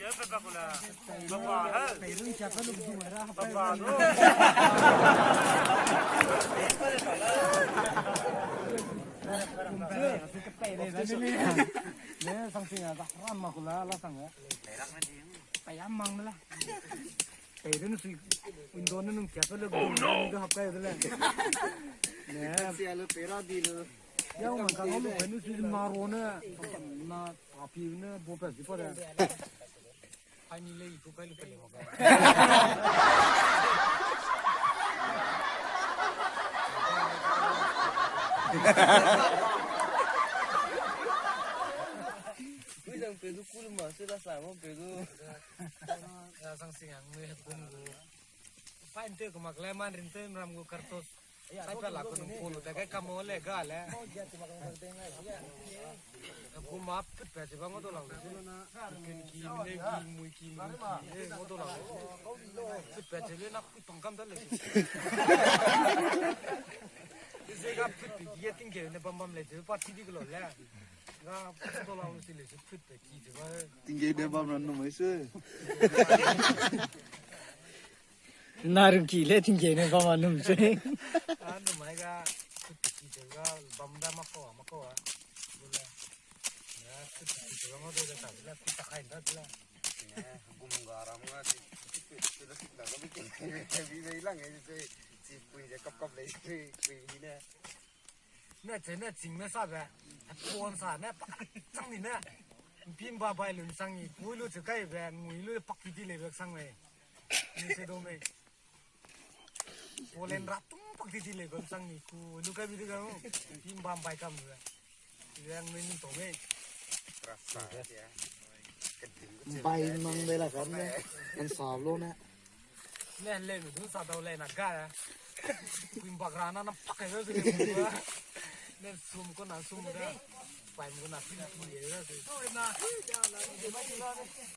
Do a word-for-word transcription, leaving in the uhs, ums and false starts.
Pei ram mang la. Pei ram mang la. Pei ram sui window ne nung kia pe le. Oh no! Ga hap kai de le. Ne. Sia lo pei ra di lo. Yau man ka lo pei nu sui ma ro ne. Na papi ne bo pe si pa de. Ai ni le i ku kai lu pe le mo. Kui dang pe du kul ma se la sa mo pe du. Ra sang sing ang mui het gum gu. Pain te kumak le man rin te ram gu kartos. Sai pa la ku nung kulu ta kai kamo le ga le. Gu ma put pa se ba ngo do lang le. Ken ki mi le ki mui ki mi ki le ngo do lang le. Put pa se le na ku tong kam da le. Ze ga put pi ye ting ke ne bam bam le ze pa ti di ko le. Ga put do lang le se le se put pa ki ze ba. Ting ke ne bam ran no mai se. Na rung ki le ting ke ne bam a num se. A num ai ga, kutu ki te ga, bam da ma ko, ma ko a. Bule. Na kutu ki te ga ma do da ta, bule kutu kai da bule. Ne, gum ga ram ga si, si, si, si, da ga bi ke, bi be lang e se, si pui de kap kap le, si pui bi ne. Ne che ne ching me sa be, phone sa ne pa chang ni ne. Mpim ba bai lun sang ni, pui lu che kai be, ngui lu pak ti ti le be sang me. Ni se do me. Polen ra tung pak ti ti le gom sang ni ku lu kai bi de ga. Mpim bam bai kam lu. Yang me ni to me. Rasa ya. Bai mang de la kam ne. An sa lo ne. Ne le mi du sa dau le na ga. Mpim bak ra na na pak kai lo se. Ne sum ko na sum ga. Pai mo na ti ti le se.